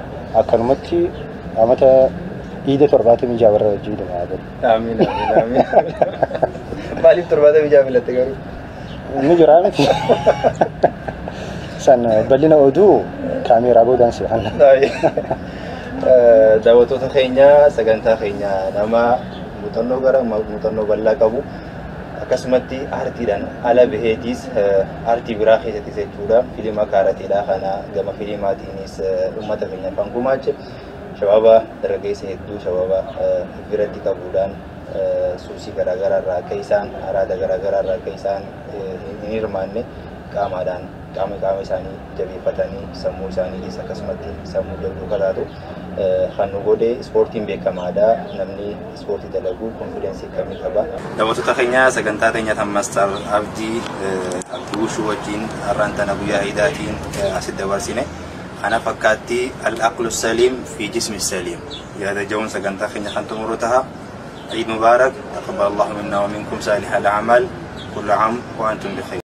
akkanumatti amata iida 76 warra wajjin deemaa jiru. Amiin amiin amiin. Maaliif 76 filatte garuu? Inni jira miti. San bal'ina oduu kaameeraa boodaan si hanna. Daawwattoota keenya sagantaa keenya nama muuxannoo gara muuxannoo bal'aa qabu akkasumatti aartiidhaan ala baheetiis aartii biraa keessattis jechuudha fiilima kaarateedha kana gama fiilimaatiinis uummata keenya kan gumaache shabaaba dargaggeessa hedduu shabaaba biratti qabuudhaan suusii garaagaraa irraa akka isaan araada garaagaraa irraa akka isaan hin hirmaanne qaamaadhaan qaama qaama isaanii jabeeffatanii sammuu isaaniitis akkasumatti sammuu jabduu kataatu kan nu godhe ispoortiin beekamaadha. Namni ispoortii dalagu confidence akkamii qaba. Daawwattoota keenya sagantaa teenya tan Master Abdii Abdii Wushuu wajjin har'aan tana guyyaa iidaatiin asitti dabarsine. Kana fakkaatti al-aqlu saliim fi jismi saliim. Yaada jawun sagantaa keenya kan xumuru ta'a. عيد مبارك تقبل الله منا ومنكم صالح الأعمال كل عام وأنتم بخير.